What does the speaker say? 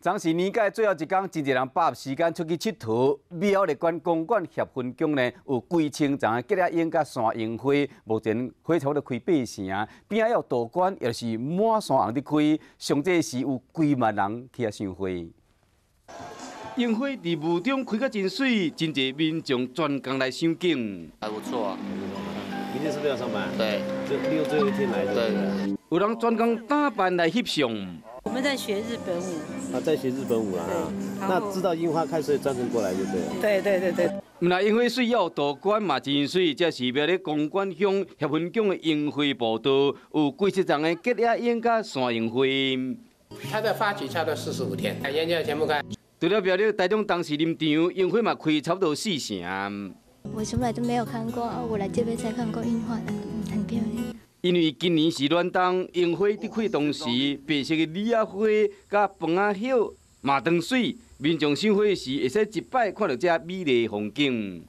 昨是年假最後一工，真濟人把握時間出去𨑨迌。苗栗縣公館協芬宮呢，有幾千叢的吉野櫻佮山櫻花，目前花差不多開八成，邊仔有道觀，也是滿山紅佇開，上濟時有幾萬人去遐賞花。櫻花佇霧中開甲真媠，真濟民眾專工來賞景。還不錯啊。明天是不是要上班？對，就利用最後一天來。對。有人專工打扮來翕相。我們在學日本舞。啊，在學日本舞啦。那知道櫻花開，所以專程過來就對了。對對對對。毋但櫻花媠，猶道觀嘛真媠，這是苗栗公館鄉協芬宮的櫻花步道，有幾十叢的吉野櫻佮山櫻花。它的花期差不多45天，研究全部開。除了苗栗台中東勢林場，櫻花嘛開差不多四成。我從來都沒有看過，我來這邊才看過櫻花的，很漂亮。因為今年是暖冬，櫻花佇開當時，白色的李仔花佮番仔葉嘛當媠，民眾賞花時會使一擺看著這美麗風景。